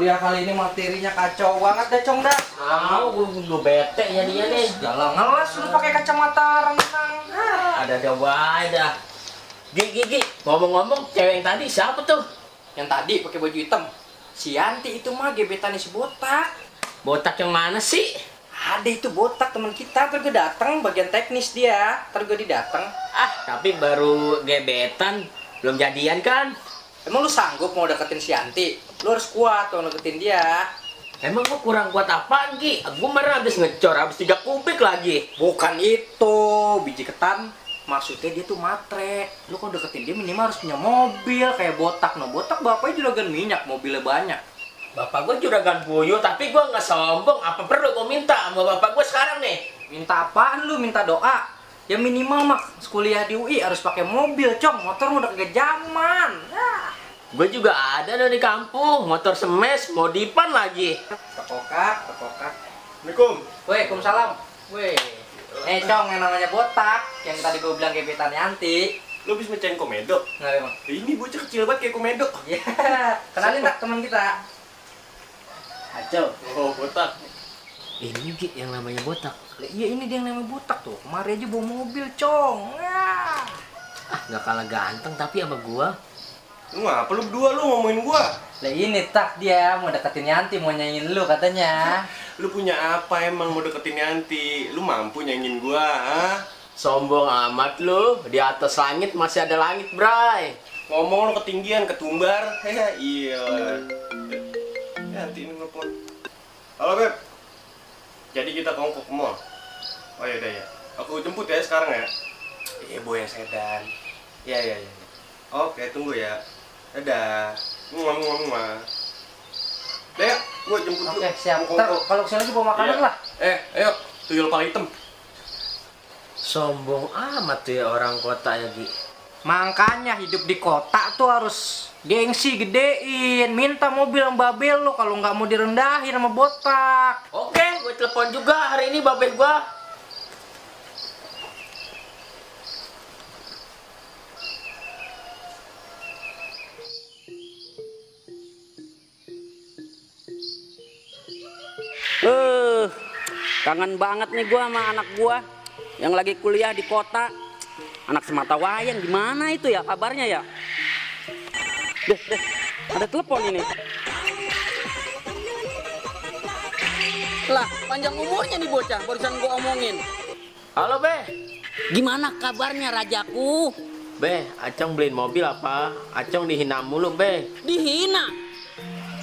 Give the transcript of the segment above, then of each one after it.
kuliah kali ini materinya kacau banget deh, Cong dah. Gue bete ya dia nih. Jalan ngeles lu pakai kacamata renang. Ada wae dah. Gigi, ngomong-ngomong cewek yang tadi siapa tuh? Yang tadi pakai baju hitam. Si Yanti itu mah gebetannya si botak. Botak yang mana sih? Ada itu botak teman kita, terus gue datang bagian teknis dia, terus gue didateng. Tapi baru gebetan, belum jadian kan? Emang lu sanggup mau deketin si Yanti? Lu harus kuat kalau deketin dia. Emang gua kurang kuat apaan, Gi? Gua kemarin habis ngecor, habis 3 kubik lagi. Bukan itu, biji ketan. Maksudnya dia tuh matre. Lu kalau deketin dia minimal harus punya mobil kayak botak. No, botak bapaknya juragan minyak, mobilnya banyak. Bapak gua juragan puyuh, tapi gua nggak sombong. Apa perlu gua minta sama bapak gua sekarang nih? Minta apaan lu? Minta doa. Ya minimal mah kuliah di UI harus pakai mobil, Cong. Motor udah kagak zaman. Gue juga ada loh di kampung, motor semes, modifan lagi. Tekokak. Assalamualaikum. Waalaikumsalam. Weh. Cong yang namanya botak, yang tadi gue bilang gebetan Yanti. Lu bisa mecahin komedo? Nggak emang? Ini bocah kecil banget kayak komedo. Iya. Kenalin tak teman kita. Aco. Oh, botak. Ini Gi yang namanya botak. Iya ini dia yang namanya botak tuh. Kemarin aja bawa mobil, Cong. Nggak kalah ganteng tapi sama gua. Lu ngapa lu berdua lu ngomongin gua? Lah ini tak dia mau deketin Yanti, mau nyanyiin lu katanya. Lu punya apa emang mau deketin Yanti? Lu mampu nyanyiin gua, ha? Sombong amat lu, di atas langit masih ada langit, Bray. Ngomong lu ketinggian, ketumbar. Iya. Yanti ini nelfon. Halo, Beb. Jadi kita kongkok ke mall. Oh ya udah ya. Aku jemput ya sekarang ya. Iya, boy yang sedan. Iya. Oke, tunggu ya. Dadah. Muah. Deh, gua jemput dulu. Oke, siap. Ntar kalau kesini lagi bawa makanan Iya. lah. Ayo, tuyul kepala hitam. Sombong amat tuh ya orang kota ya, Gi. Makanya hidup di kota tuh harus gengsi gedein. Minta mobil yang babel lo kalau nggak mau direndahin sama botak. Oke, gue telepon juga hari ini babe gua. Kangen banget nih gua sama anak gua yang lagi kuliah di kota. Anak Sematawayang gimana itu ya kabarnya ya? Deh, ada telepon ini. Lah, panjang umurnya nih bocah, barusan gua omongin. Halo, Be. Gimana kabarnya rajaku? Be, Acong beliin mobil apa? Acong dihina mulu, Be. Dihina?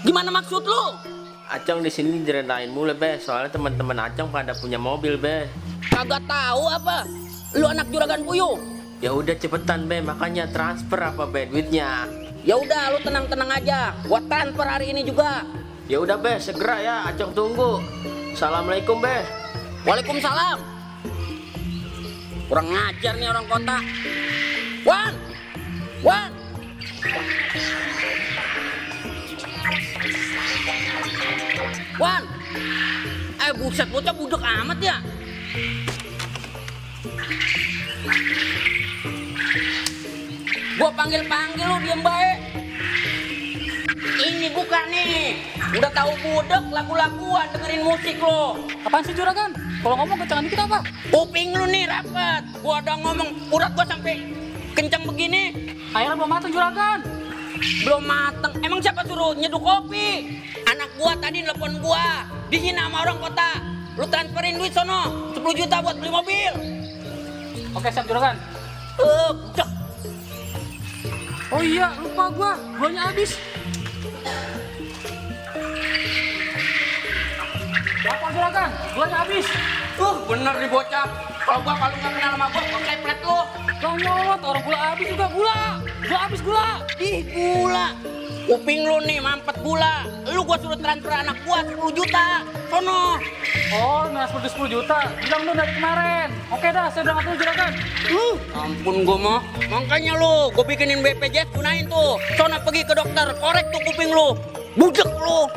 Gimana maksud lu? Acong di sini direndahin mulu, Be. Soalnya teman-teman Acong pada punya mobil, Be. Kagak tahu apa? Lu anak juragan puyuh. Ya udah cepetan, Be. Makanya transfer apa, Be, duitnya. Ya udah, lu tenang-tenang aja. Gua transfer hari ini juga. Ya udah, Be, segera ya. Acong tunggu. Assalamualaikum, Be. Waalaikumsalam. Kurang ngajar nih orang kota. Wan. Buset, bocah budek amat ya. Gua panggil lu diem baik. Ini bukan nih. Udah tahu budek lagu-laguan dengerin musik lo. Apaan sih juragan? Kalau ngomong kencangan dikit apa? Kuping lu nih rapet. Gua udah ngomong urat gua sampai kencang begini. Airnya belum matang juragan. Belum mateng. Emang siapa suruh nyeduh kopi? Anak gua tadi nelpon gua. Dihina sama orang kota. Lu transferin duit sono. 10 juta buat beli mobil. Oke, siap juragan. Udah. Oh iya, lupa gua. Guanya habis. Apa juragan? Guanya habis. Bener nih bocah. Kalau nggak kenal sama gua keplet lu. Gak nyolot, orang gula habis juga gula. Gula habis gula. Ih, gula. Kuping lu nih mampet gula. Lu gua suruh transfer anak gua 10 juta. Sono. Oh, nah seperti 10 juta. Bilang lu dari kemarin. Oke dah, saya udah ngatur juragan. Ampun gua mah. Makanya lu, gua bikinin BPJS gunain tuh. Sono pergi ke dokter, korek tuh kuping lu. Budek lu.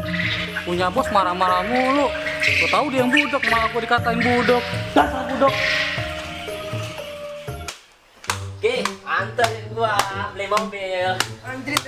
Punya bos marah-marah mulu. Gua tahu dia yang budek, malah gua dikatain budek. Dasar budek. Ki, antar anterin gua beli mobil. Anjir,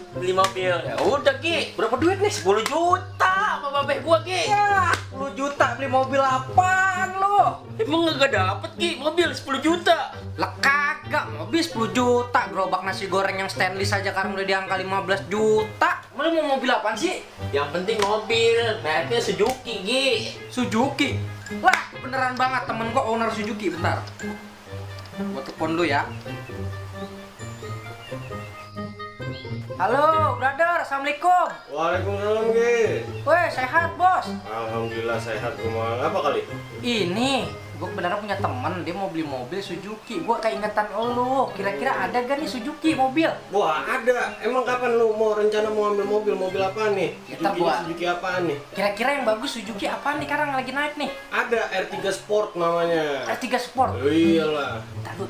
Beli mobil. Ya udah Ki, berapa duit nih? 10 juta sama babeh gua Ki. Ya, 10 juta beli mobil apaan lo? Emang nggak dapet Ki mobil 10 juta. Lah kagak, mobil 10 juta. Gerobak nasi goreng yang stainless aja sekarang udah di angka 15 juta. Lu mau mobil apaan sih? Yang penting mobil, mereknya Suzuki Ki. Suzuki. Lah, beneran banget temen gua owner Suzuki, bentar. Gua telepon dulu ya. Halo, brother. Assalamualaikum. Waalaikumsalam, Ge. Weh, sehat, bos. Alhamdulillah sehat. Gua apa kali? Ini, gue beneran punya temen, dia mau beli mobil Suzuki. Gue keingetan lo, kira-kira ada gak nih Suzuki mobil? Wah, ada. Emang kapan lu mau rencana mau ambil mobil apaan nih? Ya, ntar gua- Suzuki apaan nih? Kira-kira yang bagus Suzuki apaan nih sekarang lagi naik nih? Ada R3 Sport namanya. R3 Sport. Oh, iyalah. Tadi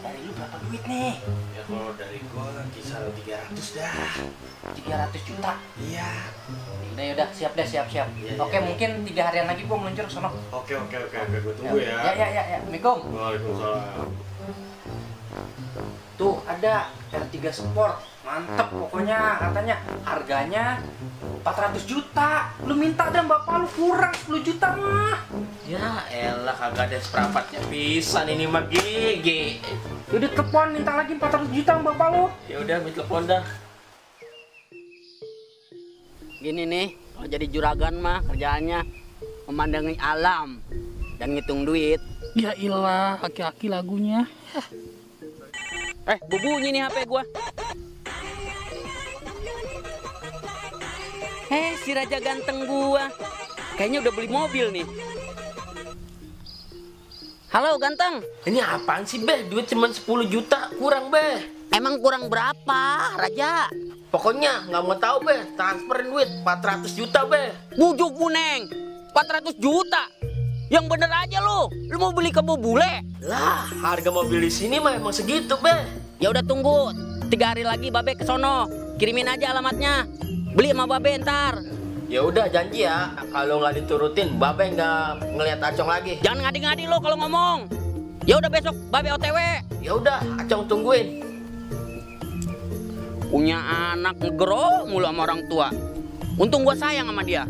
dari lu berapa duit nih? Ya kalau dari gua kisaran 300 dah. 300 juta. Iya. Yaudah, siap deh, siap. Iya, Oke, iya. mungkin 3 harian lagi gue meluncur ke sono. Oke, gua tunggu ya. Ya. Assalamualaikum. Waalaikumsalam. Tuh ada R3 Sport. Mantep pokoknya, katanya harganya 400 juta. Lu minta dan bapak lu kurang 10 juta mah. Ya elah kagak ada seperempatnya pisan ini mah Gi. Udah telepon minta lagi 400 juta sama bapak lu. Ya udah, minta telepon dah. Gini nih, kalau jadi juragan mah kerjaannya memandangi alam dan ngitung duit. Ya ilah, aki-aki lagunya. Berbunyi nih HP gua. Si raja ganteng gua. Kayaknya udah beli mobil nih. Halo ganteng. Ini apaan sih Beh? Duit cuma 10 juta, kurang Beh. Emang kurang berapa, Raja? Pokoknya nggak mau tahu Beh, transferin duit 400 juta Beh. Bujuk Buneng. 400 juta. Yang bener aja lu. Lu mau beli kebo bule? Lah, harga mobil di sini mah emang segitu Beh. Ya udah tunggu 3 hari lagi Babe ke sono. Kirimin aja alamatnya. Beli sama Babe ntar. Ya udah janji ya, kalau nggak diturutin, Babe nggak ngelihat Acong lagi. Jangan ngadi-ngadi lo kalau ngomong. Ya udah besok Babe OTW. Ya udah, Acong tungguin. Punya anak ngegero mulu sama orang tua. Untung gua sayang sama dia.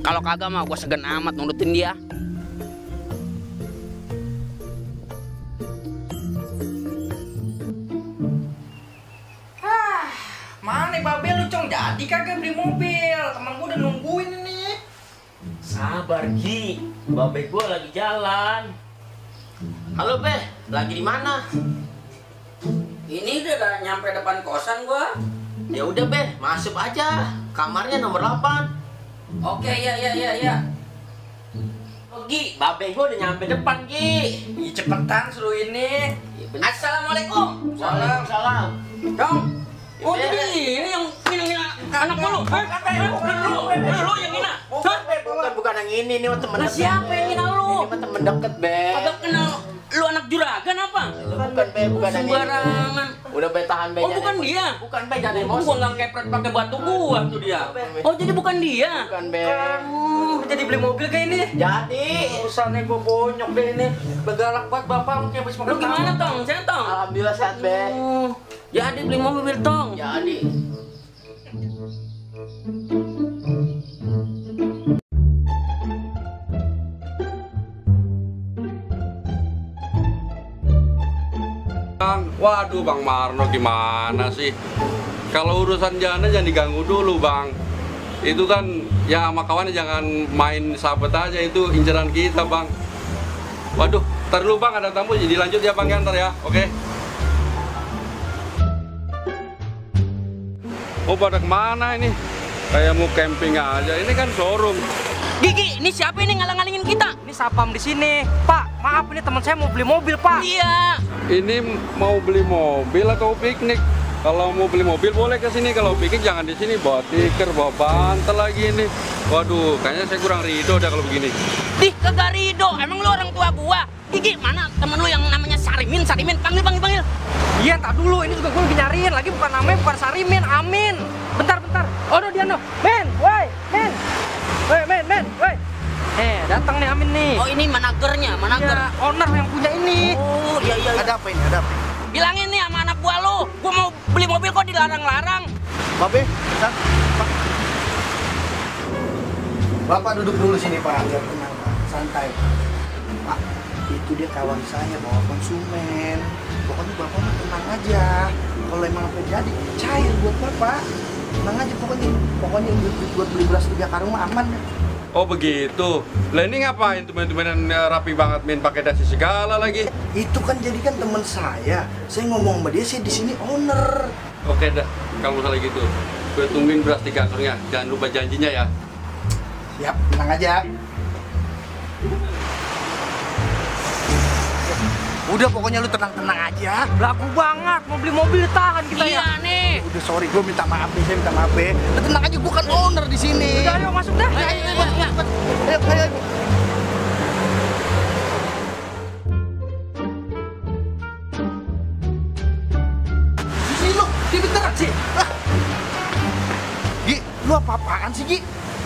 Kalau kagak mah gua segan amat nurutin dia. Mana babe lu Cong, jadi kagak beli mobil? Temen gua udah nungguin ini. Sabar Gi, Babe gua lagi jalan. Halo Beh, lagi di mana? Ini udah nyampe depan kosan gua. Ya udah Beh, masuk aja. Kamarnya nomor 8. Oke, ya. Oh Gi, Babe gua udah nyampe depan Gi. Ih, cepetan suruh ini. Ya, bener. Assalamualaikum. Waalaikumsalam. Dong. Oh Ya, jadi ini yang ngina anak lu? Lu yang ngina? Hah? Bukan yang ini mah temen Lah deket. siapa yang ngina lu? Ini mah temen deket Beh. Agak kenal lu anak juragan apa? Bukan Beh, bukan yang ini. Sembarangan. Udah Beh tahan Beh. Oh jangan bukan emosi. dia. Bukan Beh, jangan emosi. Gua nggak kepret pakai batu gua tuh dia. Oh jadi bukan dia. Bukan Beh. Jadi beli mobil kayak ini. Jadi, Urusannya gua bonyok deh ini. Begalak banget bapak lu kayak habis makan Lu gimana tong? Sehat tong? alhamdulillah sehat Beh. Jadi beli mobil tong. Jadi. Waduh Bang Marno gimana sih? Kalau urusan jana jangan diganggu dulu Bang. Itu kan ya sama kawannya jangan main sahabat aja, itu inceran kita Bang. Waduh, ntar dulu Bang ada tamu, jadi lanjut ya Bang ya ntar ya, oke? Oh pada kemana ini? Kayak mau camping aja, ini kan showroom. Gigi, ini siapa ini ngalang-ngalingin kita? Ini sapam di sini. Pak, maaf ini teman saya mau beli mobil, Pak. Iya. Ini mau beli mobil atau piknik? Kalau mau beli mobil boleh ke sini, kalau piknik jangan di sini, bawa tikar, bawa bantal lagi ini. Waduh, kayaknya saya kurang ridho dah kalau begini. Dih, kagak ridho. Emang lu orang tua gua. Gigi, mana temen lu yang namanya Sarimin? Panggil. Iya, tak dulu. Ini juga gue lagi nyariin. Lagi bukan namanya, bukan Sarimin. Amin. Bentar. Oh, dia no. Men, woi, men. Woi, men, woi. Datang nih Amin nih. Oh, ini managernya, manager. Ya, owner yang punya ini. Oh, iya. Ada apa ini? bilangin nih sama anak gua lu. Gua mau beli mobil kok dilarang-larang. Babe, Pak. Bapak duduk dulu sini Pak, biar tenang Pak, santai. Pak, itu dia kawan saya bawa konsumen. Pokoknya Bapak mah tenang aja. Kalau emang apa jadi, cair buat Bapak. Tenang aja pokoknya. Pokoknya buat beli beras 3 karung mah aman ya. Oh begitu. Lah ini ngapain temen-temenan rapi banget main pakai dasi segala lagi? Itu kan jadi kan teman saya. Saya ngomong sama dia, saya di sini owner. Oke dah, kalau misalnya gitu. Gue tungguin beras 3 karungnya. Jangan lupa janjinya ya. Siap, tenang aja. Udah pokoknya lu tenang-tenang aja. Laku banget, mau beli mobil tahan kita Iya ya. nih. Udah sorry, gue minta maaf nih, saya minta maaf ya. Udah tenang aja, gue kan owner di sini. Udah ayo masuk dah. Ayo. Sini lu, dia bentar sih. Gi, lu apa-apaan sih Gi?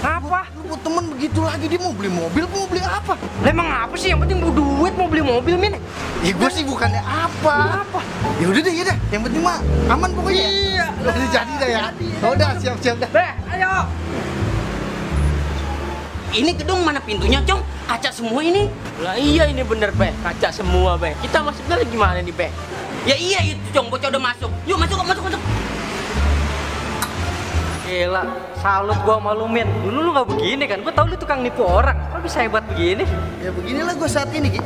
Apa? Lu temen begitu lagi, dia mau beli mobil, mau beli apa? Lah emang apa sih? Yang penting mau duit, mau beli mobil, Min. Ya gue sih bukannya apa. Ya udah deh, ya dah. Yang penting mah aman pokoknya. Iya. Udah jadi dah ya. Udah siap-siap dah. Beh, ayo. Ini gedung mana pintunya, Cong? Kaca semua ini. Lah iya ini bener, Beh. Kaca semua, Beh. Kita masuknya lagi gimana nih, Beh? Ya iya itu, Cong. Bocah udah masuk. Yuk masuk. Gila, salut gua sama lu, Min. Dulu lu gak begini kan? Gua tau lu tukang nipu orang. Kok bisa hebat begini? Ya beginilah gue saat ini Gi.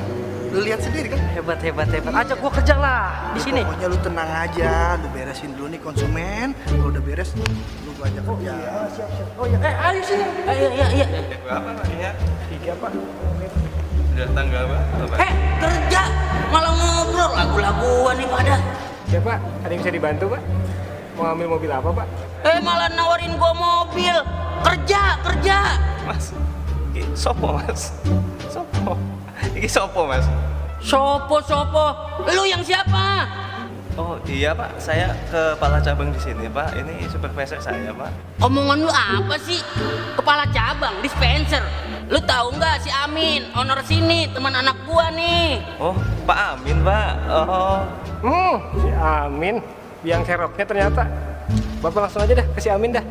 Lu lihat sendiri kan. Hebat. Ajak gua kerja lah di sini. Pokoknya lu tenang aja, lu beresin dulu nih konsumen. Kalau udah beres, lu gua ajak kerja. Siap. Oh iya, ayo sini. Iya. Berapa Pak ya? 3 Pak. Udah tanggal berapa? Kerja malah ngobrol lagu-laguan nih pada. Ya Pak, ada yang bisa dibantu Pak? Mau ambil mobil apa Pak? Malah nawarin gua mobil. Kerja. Mas, ini sopo Mas? Sopo? Ini sopo Mas? Sopo. Lu yang siapa? Oh iya Pak, saya kepala cabang di sini Pak. Ini supervisor saya Pak. Omongan lu apa sih? Kepala cabang, dispenser. Lu tahu nggak si Amin, owner sini, teman anak gua nih. Oh Pak Amin Pak. Oh. Si Amin, biang seroknya ternyata. Bapak langsung aja dah ke si Amin dah.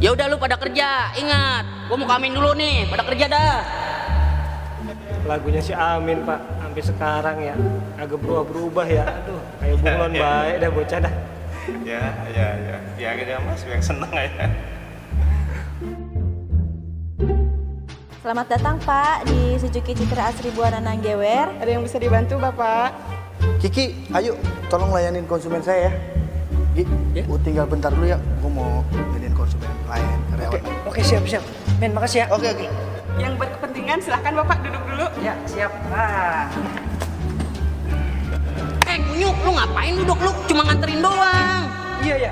Ya udah lu pada kerja, ingat. Gua mau ke Amin dulu nih, pada kerja dah. Lagunya si Amin Pak, sampai sekarang ya agak berubah ya. Aduh, kayak bunglon baik dah bocah dah. Ya. Biarin ya Mas, biar seneng aja. Selamat datang Pak di Suzuki Citra Asri Buana Nanggewer. Ada yang bisa dibantu Bapak? Kiki, ayo tolong layanin konsumen saya ya. Gi, gua tinggal bentar dulu ya. Gua mau layanin konsumen klien karyawan. Oke, siap. Min, makasih ya. Oke. Yang berkepentingan silahkan Bapak duduk dulu. Ya, siap. Ah. Kunyuk, lu ngapain duduk? Lu cuma nganterin doang. Iya.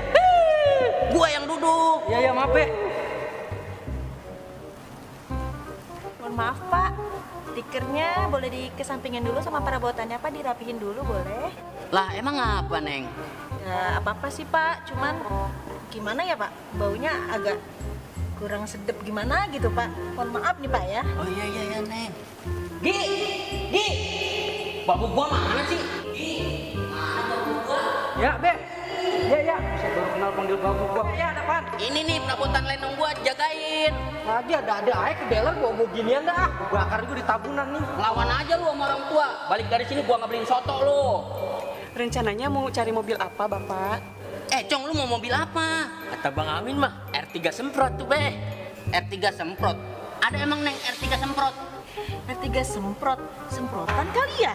Gua yang duduk. Iya, maaf, Be. Mohon maaf Pak, stikernya boleh dikesampingin dulu sama perabotannya Pak, dirapihin dulu boleh? Lah, emang apa, Neng? Ya apa-apa sih Pak, cuman gimana ya Pak, baunya agak kurang sedep gimana gitu Pak. Mohon maaf nih Pak ya. Oh iya, Neng. Gi. Babu gua mana sih? Gi. Mana babu gua? Ya, Be. Iya. Saya baru kenal panggil babu gua. Ya, ada apaan? Ini nih perabotan lenong gua jagain. Tadi ada aja ke dealer gua mau ginian dah. Gua bakar juga di tabunan nih. Lawan aja lu sama orang tua. Balik dari sini gua nggak beliin soto lu. Rencananya mau cari mobil apa, Bapak? Cong, lu mau mobil apa? Kata Bang Amin mah R3 semprot tuh, Beh. R3 semprot. Ada emang, Neng, R3 semprot? R3 semprotan kali ya?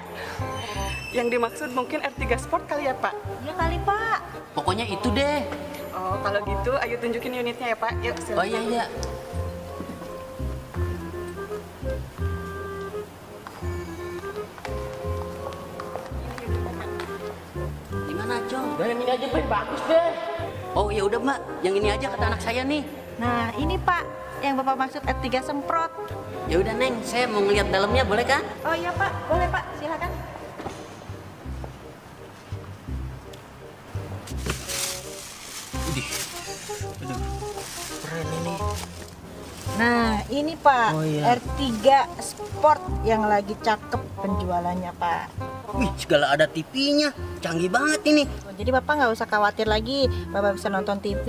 Yang dimaksud mungkin R3 Sport kali ya, Pak? Iya kali Pak. Pokoknya itu deh. Oh, kalau gitu ayo tunjukin unitnya ya, Pak. Yuk, silakan. Oh iya. Gimana, Cong? Udah yang ini aja, Beh. Bagus, Beh. Oh ya udah, Mbak. Yang ini aja kata anak saya nih. Nah ini Pak, yang Bapak maksud R3 semprot. Ya udah, Neng, saya mau ngeliat dalamnya, boleh kan? Oh iya Pak, boleh Pak, silakan. Aduh, keren ini. Nah, ini Pak, Oh, iya. R3 Sport yang lagi cakep penjualannya Pak. Wih, segala ada TV-nya. Canggih banget ini. Jadi Bapak nggak usah khawatir lagi, Bapak bisa nonton TV,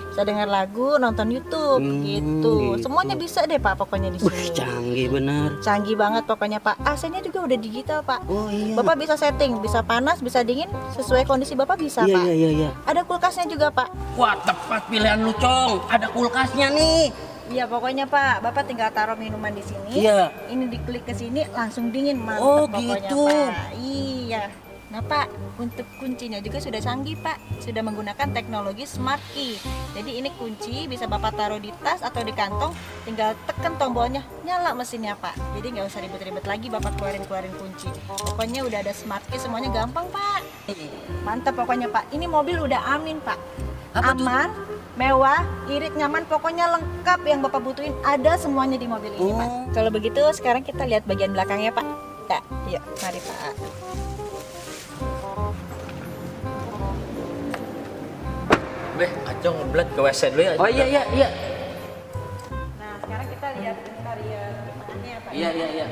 bisa dengar lagu, nonton YouTube, gitu. gitu. Semuanya bisa deh Pak, pokoknya di Wih, sini. canggih bener. Canggih banget pokoknya Pak. AC-nya juga udah digital Pak. Oh iya. Bapak bisa setting, bisa panas, bisa dingin, sesuai kondisi Bapak bisa Iya, Pak. iya, iya, iya. Ada kulkasnya juga Pak. Wah, tepat pilihan lu, Cong. Ada kulkasnya nih. Iya pokoknya Pak, Bapak tinggal taruh minuman di sini. Iya. Ini diklik ke sini langsung dingin, mantap Oh, pokoknya gitu. Pak. Iya. Nah Pak, untuk kuncinya juga sudah canggih Pak. Sudah menggunakan teknologi smart key. Jadi ini kunci bisa Bapak taruh di tas atau di kantong, tinggal tekan tombolnya, nyala mesinnya Pak. Jadi nggak usah ribet-ribet lagi Bapak keluarin kunci. Pokoknya udah ada smart key, semuanya gampang Pak. Mantap pokoknya Pak. Ini mobil udah amin Pak. Apa tuh? Aman, mewah, irit, nyaman, pokoknya lengkap yang Bapak butuhin ada semuanya di mobil ini Pak. Oh. Kalau begitu sekarang kita lihat bagian belakangnya Pak. Ya, yuk, mari Pak. Beh, Acong ngeblat ke WC dulu ya. Oh iya, iya, iya. Nah, sekarang kita lihat interior depannya Pak. Iya, iya, iya.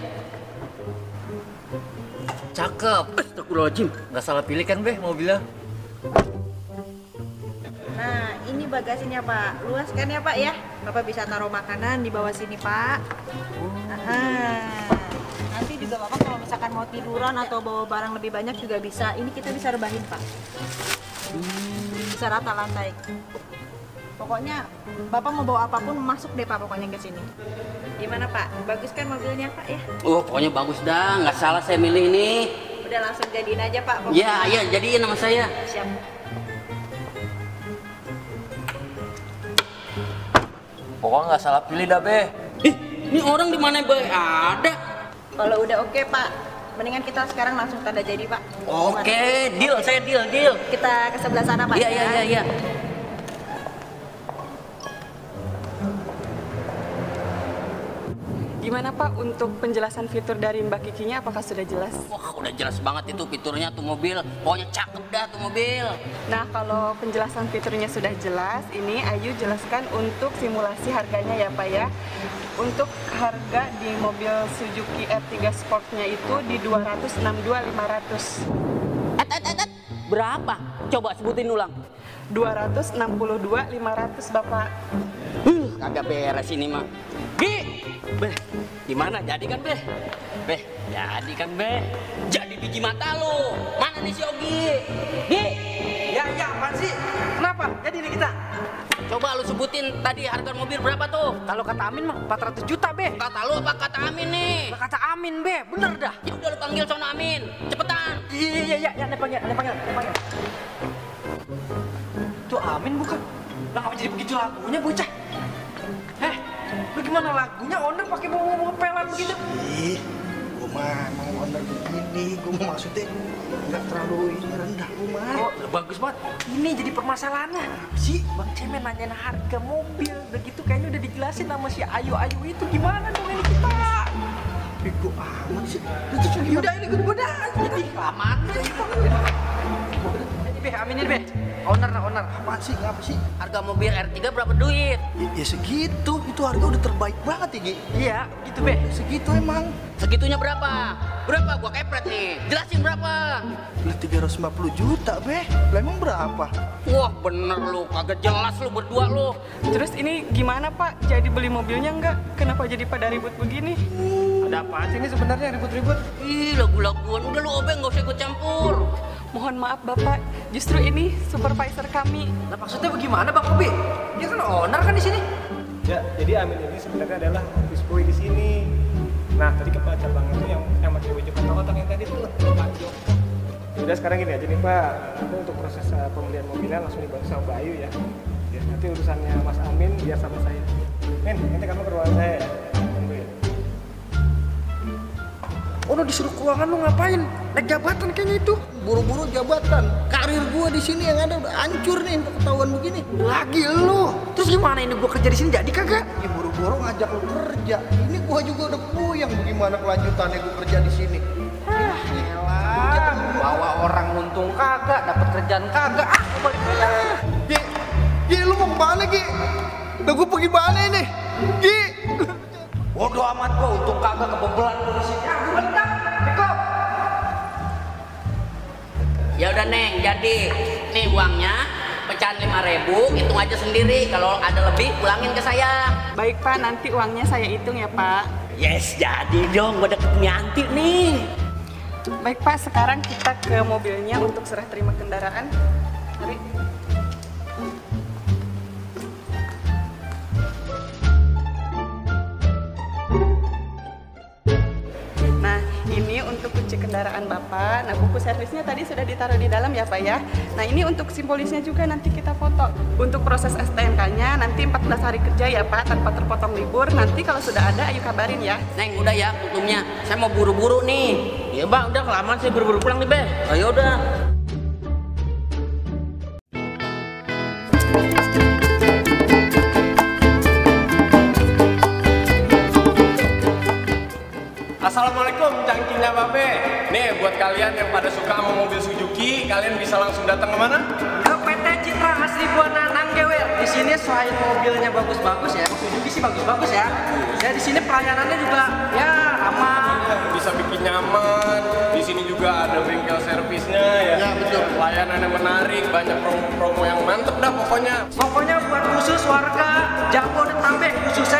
Cakep. Astagfirullahaladzim. Nggak salah pilih kan, Beh, mobilnya? Nah, ini bagasinya Pak. Luas kan ya Pak ya? Bapak bisa taruh makanan di bawah sini Pak. Nanti juga Bapak kalau misalkan mau tiduran atau bawa barang lebih banyak juga bisa. Ini kita bisa rebahin Pak. Bisa rata lantai. Pokoknya Bapak mau bawa apapun masuk deh Pak pokoknya ke sini. Gimana Pak? Bagus kan mobilnya Pak ya? Oh, pokoknya bagus dah. Nggak salah saya milih ini. Udah langsung jadiin aja Pak. Pokoknya. Iya, iya, jadiin nama saya. Siap. Pokoknya nggak salah pilih dah, Beh. Ih, ini orang di mana Boy? Ada. Kalau udah oke Pak, mendingan kita sekarang langsung tanda jadi Pak. Oke, deal, saya deal. Kita ke sebelah sana Pak. Iya, ya. iya, iya, iya. Gimana Pak untuk penjelasan fitur dari Mbak Kikinya, apakah sudah jelas? Wah, udah jelas banget itu fiturnya tuh mobil. Pokoknya cakep dah tuh mobil. Nah, kalau penjelasan fiturnya sudah jelas, ini Ayu jelaskan untuk simulasi harganya ya Pak ya. Untuk harga di mobil Suzuki R3 Sportnya itu di 262.500. Berapa? Coba sebutin ulang. 262.500 Bapak. Kagak beres ini mah. Gi! Beh, gimana? Jadi kan, Beh? Beh, jadi kan, Beh? Jadi biji mata lo. Mana nih si Ogi? Gi! Ya, apaan sih? Kenapa? Jadi nih kita. Coba lu sebutin tadi harga mobil berapa tuh? Kalau kata Amin mah 400 juta, Be. Kata lu apa kata Amin nih? Kata Amin, Be. Bener dah. Ya udah lu panggil sono Amin. Cepetan. Iya, ada panggil. Itu Amin bukan? Lah ngapa jadi begitu lagunya, bocah? Lu gimana lagunya owner pakai bawa pelan begitu? Ih, gue mah mau owner begini, gue mau maksudnya nggak terlalu ini rendah gue mah. Oh, bagus banget. Ini jadi permasalahannya. Sih, Bang Cemen nanyain harga mobil, udah gitu kayaknya udah dijelasin sama si Ayu itu gimana dong ini kita? bego amat sih. Yaudah ini gue dah. Jadi aman. Ini Be, Amin ini Be. Owner. Apaan sih? Ngapa sih? Harga mobil R3 berapa duit? Ya segitu, itu harga udah terbaik banget ya, Gi. Iya, gitu Be. Segitu emang. Segitunya berapa? Berapa? Gua kepret nih. Jelasin berapa? Beli 350 juta, Be. Lah emang berapa? Wah, bener lu. Kagak jelas lu berdua lu. Terus ini gimana Pak? Jadi beli mobilnya enggak? Kenapa jadi pada ribut begini? Ada apaan sih ini sebenarnya ribut-ribut? Ih, lagu-laguan. Udah lu obeng, gak usah ikut campur. Mohon maaf Bapak, justru ini supervisor kami. Nah maksudnya bagaimana Bang Obi? Dia kan owner kan di sini. Ya, jadi Amin ini sebenarnya adalah office boy di sini. Nah, tadi kepala cabang itu yang pakai baju kotak-kotak yang tadi tuh, Pak Jo. Udah sekarang gini aja nih Pak, itu untuk proses pembelian mobilnya langsung dibantu sama Mbak Ayu ya. Ya, nanti urusannya Mas Amin biar sama saya. Min, nanti kamu ke ruangan saya ya. Tunggu ya. Oh, no, disuruh ke ruangan lu ngapain? Naik jabatan kayaknya itu. Buru-buru jabatan. Karir gua di sini yang ada udah hancur nih untuk ketahuan begini. Lagi lu. Terus gimana ini gua kerja di sini jadi kagak? Ya buru-buru ngajak lu kerja. Ini gua juga udah puyeng bagaimana kelanjutannya gua kerja di sini. Elah, bawa orang untung kagak, dapat kerjaan kagak. Balik aja. Gi, lu mau kemana Gi? Udah gua pergi mana ini? Gi! kagak kebobolan di sini. Ah, gue balik dah. Pickup. Ya udah Neng, jadi nih uangnya pecahan 5.000, hitung aja sendiri. Kalau ada lebih, pulangin ke saya. Baik Pak, nanti uangnya saya hitung ya Pak. Yes, jadi dong, gue deket Mianti nih. Baik Pak, sekarang kita ke mobilnya untuk serah terima kendaraan. Mari. Nah, ini untuk kunci kendaraan Bapak. Nah, buku servisnya tadi sudah ditaruh di dalam ya Pak ya. Nah, ini untuk simbolisnya juga nanti kita foto. Untuk proses STNK-nya nanti 14 hari kerja ya Pak, tanpa terpotong libur. Nanti kalau sudah ada, ayo kabarin ya. Neng, udah ya untungnya. Saya mau buru-buru nih. Ya Bang, udah kelamaan saya buru-buru pulang nih, Be. Ayo udah. Assalamualaikum cangkingnya Babe. Nih buat kalian yang pada suka sama mobil Suzuki, kalian bisa langsung datang ke mana? Ke PT Citra Asri Buana Nanggewer. Di sini selain mobilnya bagus-bagus ya, Suzuki sih bagus-bagus ya. Ya di sini pelayanannya juga ya ramah. Bisa bikin nyaman. Di sini juga ada bengkel servisnya ya. Ya betul. Pelayanannya menarik, banyak promo-promo yang mantep dah pokoknya. Pokoknya buat khusus warga Jabodetabek khususnya